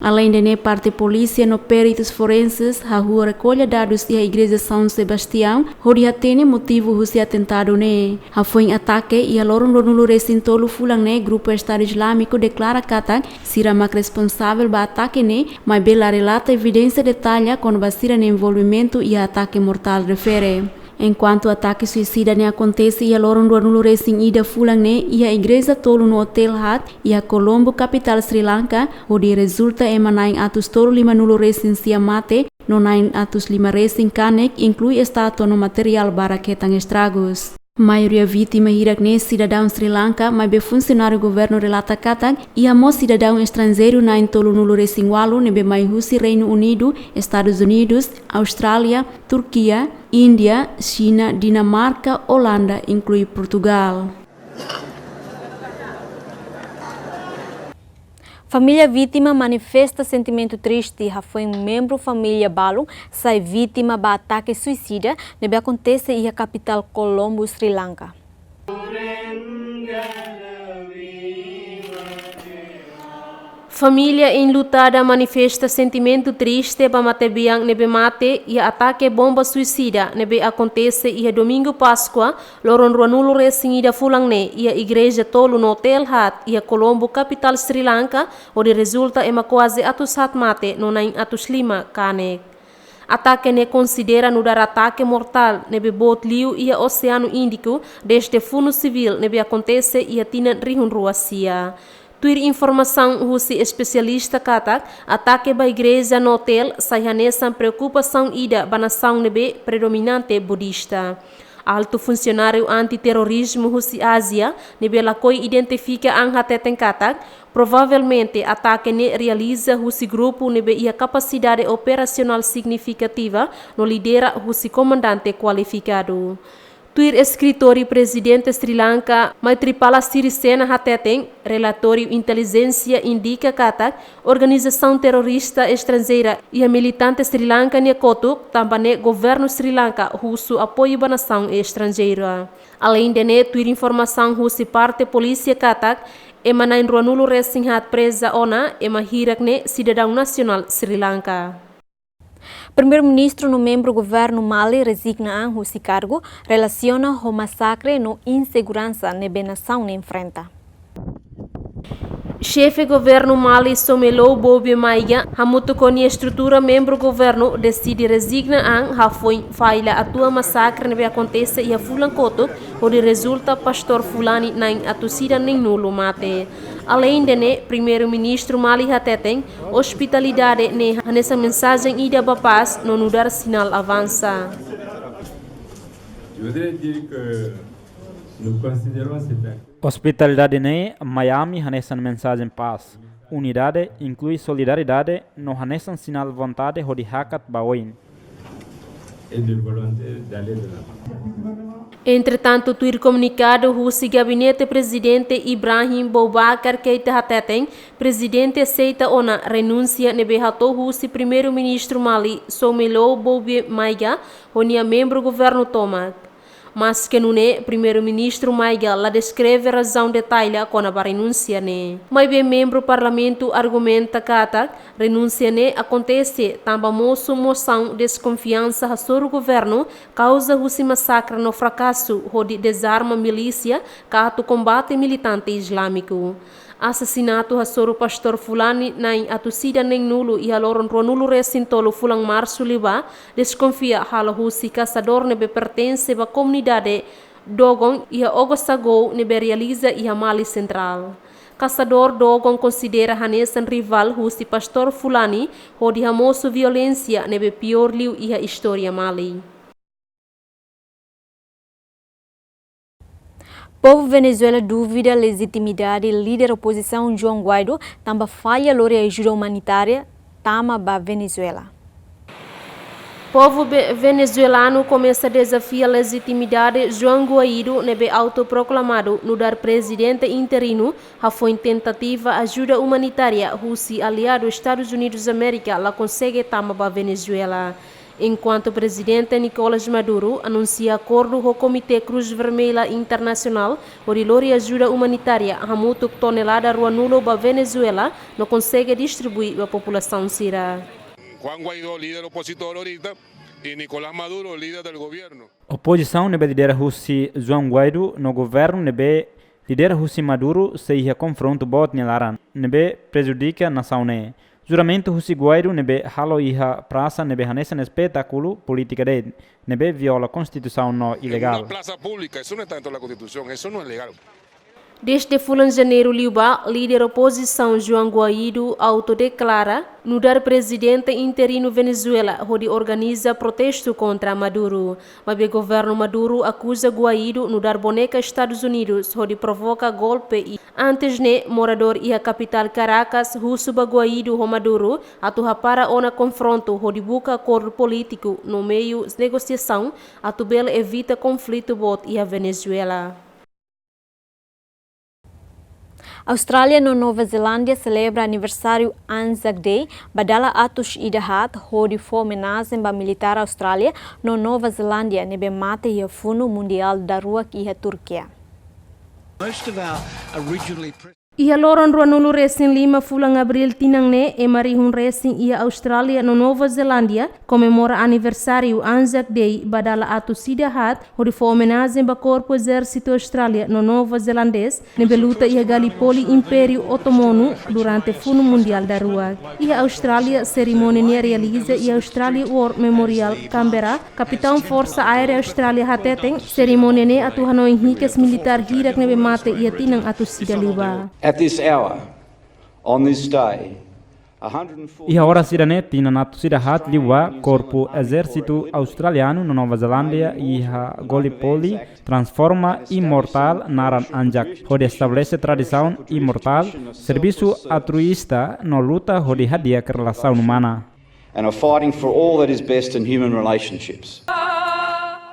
Aleinde ne'e, parte polísia no peritus forenses hahú rekolla dadus iha Igreja São Sebastião, hodi hatene motivu husi atentadu ne'e. Hafoin atake iha loron ruanulu resin tolu fulan ne'e, grupu Estadu Islamiku deklara katak sira mak responsavel ba atake ne'e, maibé la relata evidénsia detalla kona-ba sira-nia envolvimentu iha atake mortál refere. Enkuantu atake suisida ne'e akontese iha loron ruanulu resin ida fulan ne'e iha igreja tolu no otél haat iha Colombo, kapitál Sri Lanka, hodi rezulta ema na'in atus tolu limanulu resin sia mate, no na'in atus lima resin kanek, inklui estátua no materiál barak hetan estragus. Maioria vítima hirak ne'e sidadaun Sri Lanka, maibé funsionáriu governu relata katak iha mós sidadaun estranjeiru na'in tolunulu resin ualu ne'ebé mai husi Reinu Unidu, Estadus Unidus, Austrália, Turkia, Índia, Xina, Dinamarka, Olanda, inklui Portugál. Família vítima manifesta sentimentu triste hafoin membru família balun sai vítima ba atake suisida ne'ebé akontese iha kapitál Colombo, Sri Lanka. Família enlutada manifesta sentimentu triste ba matebian ne'ebé mate iha atake bomba suisida ne'ebé akontese iha Domingu Páskua, loron ruanulu resin ida fulan ne'e, iha igreja tolu no otél haat iha Colombo, kapitál Sri Lanka, hodi rezulta ema kuaze atus haat mate no na'in atus lima kanek. Atake ne'e konsidera nu'udar atake mortál ne'ebé boot liu iha Oseanu Índiku dezde funu sivíl ne'ebé akontese iha tinan rihun rua sia. Tuir informasaun husi espesialista katak, atake ba igreja no otél sai hanesan preokupasaun ida ba nasaun ne'ebé predominante budista. Altu funsionáriu anti-terrorizmu husi Ázia, ne'ebé lakohi identifika an, hateten katak, provavelmente atake ne'e realiza husi grupu ne'ebé iha kapasidade operasionál signifikativa no lidera husi komandante kualifikadu. Tuir eskritóriu Prezidente Sri Lanka, Maithripala Sirisena hateten, relatóriu intelijénsia indika katak organizasaun terrorista estranjeira iha militante Sri Lanka nia kotuk, tanba ne'e governu Sri Lanka husu apoiu ba nasaun estranjeira. Aleinde ne'e, tuir informasaun husi parte polísia katak, ema na'in ruanulu resin haat preza ona, ema hirak ne'e sidadaun nasionál Sri Lanka. Primeiru-Ministru no membru governu Mali rezigna an husi kargu, relasiona ho masakre no inseguransa ne'ebé nasaun ne'e enfrenta. Xefe governu Mali Soumelo Boubie Maiga, hamutuk ho nia estrutura membru governu, deside rezigna an hafoin falla atua masakre ne'ebé akontese iha fulan kotuk, hodi rezulta pastór fulani na'in atus ida neenulu mate. Aleinde ne'e, Primeiru-Ministru Mali hateten, ospitalidade ne'e hanesan mensajen ida ba pás no nu'udar sinál avansa. Eu diria que no considero esse Ospitalidade ne'e mai ami hanesan mensajen pás, unidade, inklui solidariedade, no hanesan sinál vontade hodi hakat ba oin. Entretantu, tuir komunikadu husi Gabinete Prezidente, Ibrahim Boubacar Keita hateten, Prezidente aseita ona renúnsia ne'ebé hato'o husi Primeiru-Ministru Mali, Soumelo Boubie Maiga, ho nia membru governu tomak. Maske nune'e, Primeiru-Ministru Maiga la deskreve razaun detalle kona-ba renúnsia ne'e. Maibé membru Parlamentu argumenta katak, renúnsia ne'e akontese tanba mosu mosaun deskonfiansa hasoru governu, kauza husi masakre no frakasu hodi dezarma milísia ka atu kombate militante islámiku. Asasinatu hasoru pastór fulani na'in atus ida neenulu iha loron ruanulu resin tolu fulan Marsu liubá, deskonfia halo husi kasadór ne'ebé pertense ba komunidade Dogon iha Ogo-Sagou ne'ebé realiza iha Mali Sentrál. Kasadór Dogon konsidera hanesan rivál husi pastór fulani hodi hamosu violénsia ne'ebé piór liu iha istória Mali. Povu Venezuela duvida lejitimidade líder opozisaun Juan Guaido, tanba falla lori ajuda umanitária tama ba Venezuela. Povu be-, venezuelanu komesa dezafia lejitimidade Juan Guaido ne'ebé autoproklamadu nu'udar prezidente interinu, hafoin tentativa ajuda umanitária husi aliadu Estadus Unidus Amérika la konsege tama ba Venezuela. Enkuantu Prezidente Nicolás Maduro anunsia akordu ho Komité Krús Vermelha Internasionál hodi lori ajuda umanitária hamutuk tonelada ruanulu ba Venezuela no konsege distribui ba populasaun sira. Juan Guaidó, líder opositor ahorita, y Nicolás Maduro, líder del gobierno. Opozisaun ne'ebé lidera husi Juan Guaido no governu ne'ebé lidera husi Maduro sei iha konfrontu boot nia laran, ne'ebé prejudika nasaun ne'e. Juramentu husi Guaido ne'ebé halo iha prasa ne'ebé hanesan espetákulu polítika de'it, ne'ebé viola konstituisaun no ilegál. En una plaza pública, eso no está dentro de la Constitución, eso no es legal. Desde fulan Janeiru liubá, líder opozisaun Juan Guaido autodeklara nu'udar prezidente interinu Venezuela hodi organiza protestu kontra Maduro. Maibé governu Maduro akuza Guaido nu'udar boneka Estadus Unidus hodi provoka golpe i antes ne'e moradór iha kapitál Caracas husu ba Guaido ho Maduro atu hapara ona konfrontu hodi buka akordu polítiku no meiu negosiasaun atu bele evita konflitu boot iha Venezuela. Austrália no Nova Zelándia selebra aniversáriu Anzac Day ba dala atus ida haat hodi fó omenajen ba militár Austrália no Nova Zelándia ne'ebé mate iha funu mundiál daruak iha Turkia. Most of our originally pre- Iha loron ruanulu resin lima fulan Abríl tinan ne'e, ema rihun resin iha Austrália no Nova Zelándia komemora aniversáriu Anzac Day ba dala atus ida haat, hodi fó omenajen ba korpu ezérsitu Austrália no Nova Zelandês ne'ebé luta iha Gallipoli, Impériu Otomanu, durante funu mundiál daruak. Iha Austrália, serimónia ne'e realiza iha Australia War Memorial, Canberra. Kapitaun Forsa Aérea Austrália hateten, serimónia ne'e atu hanoin hikas militár hirak ne'ebé mate iha tinan atus ida liubá. At this hour, on this day, a hundred and forty Iha oras ida-ne'e, tinan atus ida haat liubá, korpu ezérsitu australianu no Nova Zelándia iha Gallipoli transforma imortál naran Anzac, hodi estabelese tradisaun imortál, servisu altruísta no luta hodi hadi'a relasaun umana. And are fighting for all that is best in human relationships.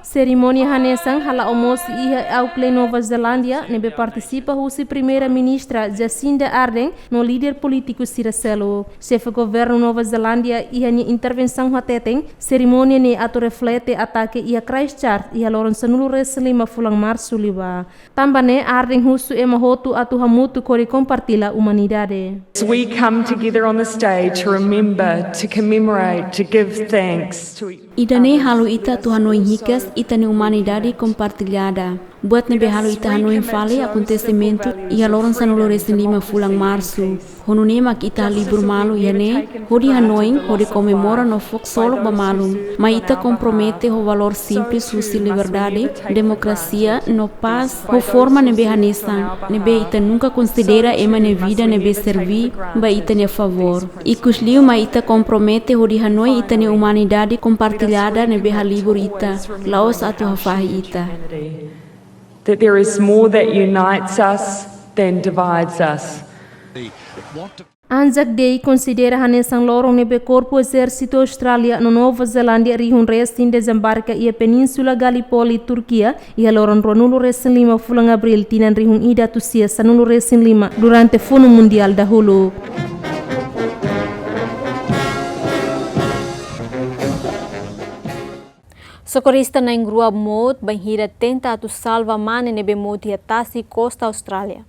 Serimónia hanesan hala'o mós iha Auckland, Nova Zelándia, ne'ebé partisipa husi Primeira-Ministra Jacinda Ardern no líder polítiku sira seluk. Xefe Governu Nova Zelándia iha nia intervensaun hateten, serimónia ne'e atu reflete atake iha Christchurch iha loron sanulu-resin-lima fulan Marsu liubá. Tanba ne'e Ardern husu ema hotu atu hamutuk hodi kompartilla umanidade. We come together on this day to remember, to commemorate, to give thanks to Ida-ne'e halo ita atu hanoin hikas ita-nia umanidade kompartillada. Buat ne'ebé halo ita hanoin fali akontesimentu iha loron sanulu-resin-lima fulan Marsu. Ho nune'e mak ita halibur malu iha ne'e, hodi hanoin, hodi komemora no fó ksolok ba malu. Mai ita kompromete ho valór simples husi liberdade, demokrasia, no pás, ho forma ne'ebé hanesan, ne'ebé ita nunka konsidera ema nia vida ne'ebé serví ba ita-nia favór. Ikusliu mai ita kompromete hodi hanoin ita-nia umanidade kompartillada ne'ebé halibur ita, la'ós atu hafahe ita. That there is more that unites us than divides us. Anzac Day konsidera hanesan loron ne'ebé Korpu Ezérsitu Austrália no Nova Zelándia rihun resin dezembarka iha Península Gallipoli, Turkia, iha loron ruanulu-resin-lima fulan Abríl tinan rihun ida atus sia sanulu-resin-lima, durante Funu Mundiál dahuluk. Sokorrista na'in-rua mout bainhira tenta atu salva mane ne'ebé mout iha tasi kosta Austrália.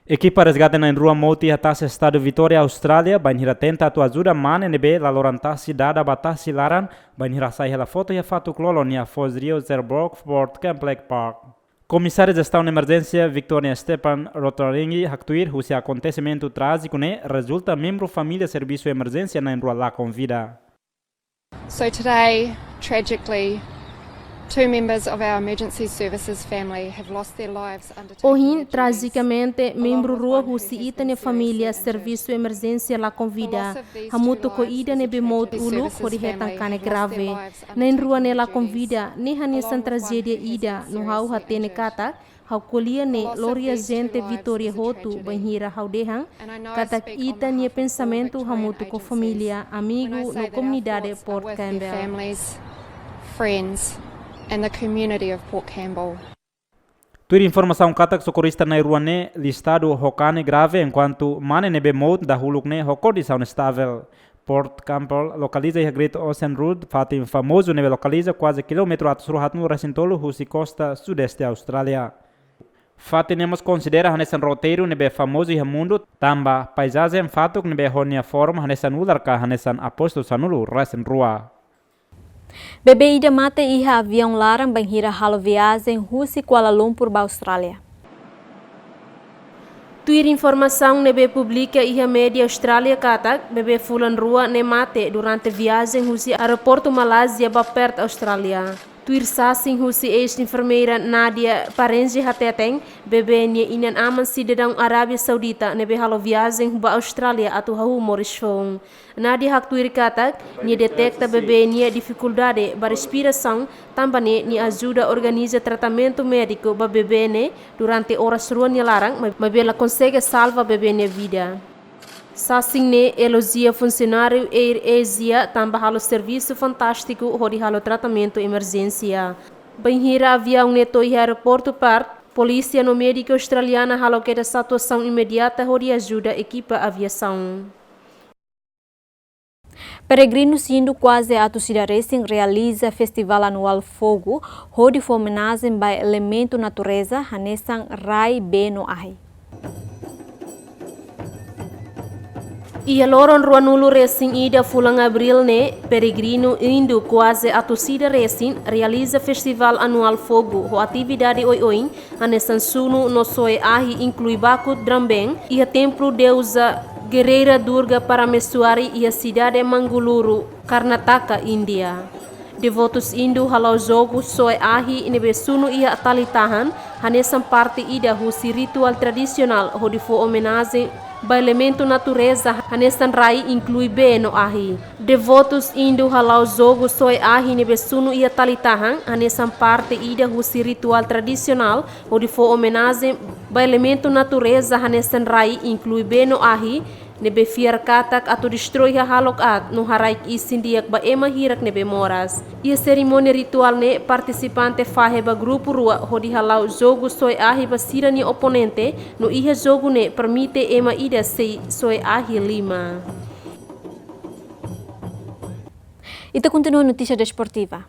Ekipa resgate na'in-rua mout iha tasi estadu Vitória, Austrália, bainhira tenta atu ajuda mane ne'ebé laloran tasi dada ba tasi laran, bainhira hasai hela foto iha fatuk lolon iha foz rio Zerbrook, Port Kembla Park. Komisáriu Jestaun Emerjénsia Victoria Stephan Rotharingi haktuir husi akontesimentu trájiku ne'e rezulta membru família servisu emerjénsia na'in-rua lakon vida. So today, tragically, two members of our emergency services family have lost their lives undertaking Ohin, the duties trajikamente, along membru with rua one who husi has ita-nia been seriously família injured. Servisu Emerjénsia lakon vida. The loss of these two Hamutuk ho lives ida is a ne'ebé tragedy. mout The uluk services hodi hetan family kanek have lost their grave. lives Na'in-rua ne'e undertaking lakon duties vida, ne'e hanesan along with one trajédia who has ida, been no ha'u seriously hatene injured. katak, ha'u ko'alia ne'e, The loss of lori these two ajente lives Vitória is a hotu, tragedy. bainhira ha'u dehan, And I know I katak speak on ita-nia behalf of all pensamentu Victorian hamutuk ho agencies família, when I amigu, say no that our komunidade thoughts are Port with their Kembla. Families, friends, and the community of Port Campbell. Tuir informasaun katak sokorrista na'in-rua ne'e listadu ho kanek grave, enkuantu mane ne'ebé mout dahuluk ne'e ho kondisaun estavel. Port Campbell lokaliza iha Great Ocean Road, fatin famozu ne'ebé lokaliza kuaze kilómetru atus rua haatnulu-resin-tolu husi kosta sudeste Austrália. Fatin ne'e mós konsidera hanesan roteiru ne'ebé famozu iha mundu, tanba paizajen fatuk ne'ebé ho nia forma hanesan ular ka hanesan apóstolu sanulu-resin-rua. Bebé ida mate iha aviaun laran bainhira halo viajen husi Kuala Lumpur ba Austrália. Tuir informasaun ne'ebé publika iha média Austrália katak, bebé fulan rua ne'e mate durante viajen husi aeroportu Malázia ba Perth, Austrália. Tuir sasin husi eis-enfermeira Nadia Parenji hateten, bebé nia inan-aman sidadaun Arábia Saudita ne'ebé halo viajen ba Austrália atu hahú moris foun. Nadia haktuir katak, nia deteta bebé nia difikuldade ba respirasaun, tanba ne'e nia ajuda organiza tratamentu médiku ba bebé ne'e durante oras rua nia laran, ma-, maibé la konsege salva bebé nia vida. Sasin ne'e elojia funsionáriu Air Asia tanba halo servisu fantástiku hodi halo tratamentu emerjénsia. Bainhira aviaun ne'e to'o iha aeroportu Perth, polísia no médiku australiana halo kedas atuasaun imediata hodi ajuda ekipa aviasaun. Peregrinu Indu kuaze atus ida resin realiza festivál anuál fogu, hodi fó omenajen ba elementu natureza, hanesan rai, bee no ahi. Iha loron ruanulu resin ida fulan Abríl ne'e, peregrinu Indu kuaze atus ida resin realiza festivál anuál fogu ho atividade oioin, hanesan sunu no soe ahi inklui baku dramen, iha templu deuza Gerreira Durga Parameswari iha sidade Mangaluru, Karnataka, Índia. Devotus Indu hala'o jogu soe ahi ne'ebé sunu iha tali tahan, hanesan parte ida husi rituál tradisionál hodi fó omenajen ba elementu natureza, hanesan rai inklui bee no ahi. Devotus Indu hala'o jogu soe ahi ne'ebé sunu iha tali tahan, hanesan parte ida husi rituál tradisionál hodi fó omenajen ba elementu natureza, hanesan rai inklui bee no ahi, ne'ebé fiar katak atu destroi hahalok aat no haraik isin di'ak ba ema hirak ne'ebé moras. Iha serimónia rituál ne'e partisipante fahe ba grupu rua hodi hala'o jogu soe ahi ba sira-nia oponente, no iha jogu ne'e permite ema ida sei soe ahi lima. Ita kontinua notísia desportiva.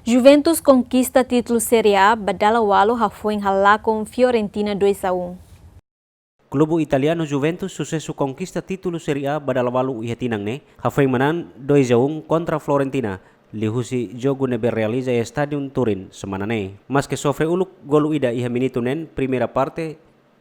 Juventus konkista títulu Série A ba dala ualu hafoin halakon Fiorentina dois a um. Klubu italianu Juventus susesu konkista títulu Série A ba dala ualu iha tinan ne'e, hafoin manán dois a um kontra Fiorentina, liuhusi jogu ne'ebé realiza iha Estádiu Turin semana ne'e. Maske sofre uluk golu ida iha minutu neen primeira parte,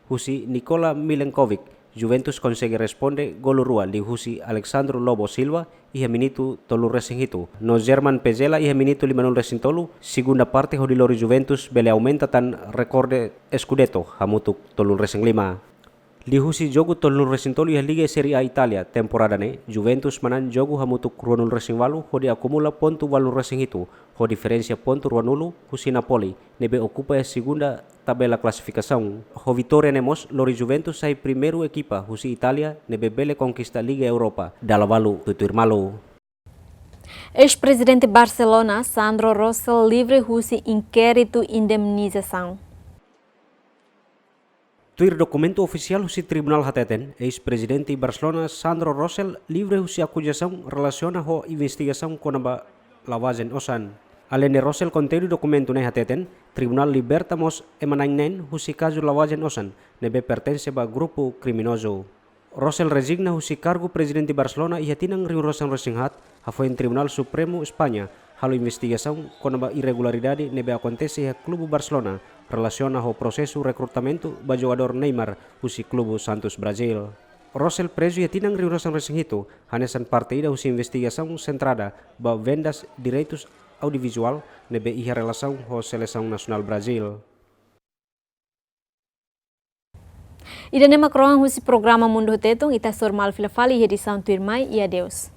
husi Nikola Milenkovic, Juventus konsege responde golu rua liuhusi Alexandro Lobo Silva iha minutu tolu resin hitu, no German Pezela iha minutu lima nulu resin tolu, segunda parte hodi lori Juventus bele aumenta tan rekorde Scudetto hamutuk tolu resin lima. Liuhusi jogu tolu nulu resin tolu iha Liga Série A Itália temporada ne'e, Juventus manán jogu hamutuk rua nulu resin ualu hodi akumula pontu ualu nulu resin hitu, ho diferensa pontu rua nulu husi Napoli, ne'ebé okupa iha segunda tabela klasifikasaun. Ho vitória ne'e mós lori Juventus sai primeiru ekipa husi Itália ne'ebé bele konkista Liga Europa dala ualu tutuir malu. Eis-prezidente Barcelona, Sandro Rosell, livre husi inkéritu indemnizasaun. Tuir dokumentu ofisiál husi tribunál hateten, eis-prezidente Barcelona, Sandro Rosell, livre husi akuzasaun relasiona ho investigasaun kona-ba lavajen osan. Aleinde Rosell, konteúdu dokumentu ne'e hateten, tribunál liberta mós ema na'in neen husi kazu lavajen osan ne'ebé pertense ba grupu kriminozu. Rosell rezigna husi kargu prezidente Barcelona iha tinan rihun ruasaan resin haat, hafoin Tribunál Supremu España halo investigasaun kona-ba irregularidade ne'ebé akontese iha klubu Barcelona relasiona ho prosesu rekrutamentu ba jogadór Neymar husi klubu Santos Brazil. Rosell prezu iha tinan rihun ruasaan resin hitu, hanesan parte ida husi investigasaun sentrada ba vendas direitus audiovizuál ne'ebé iha relasaun ho selesaun nasionál Brazil. Ida-ne'e mak kroan husi programa Mundu ho Tetun, ita hasoru malu fila fali iha edisaun tuirmai, i adeus.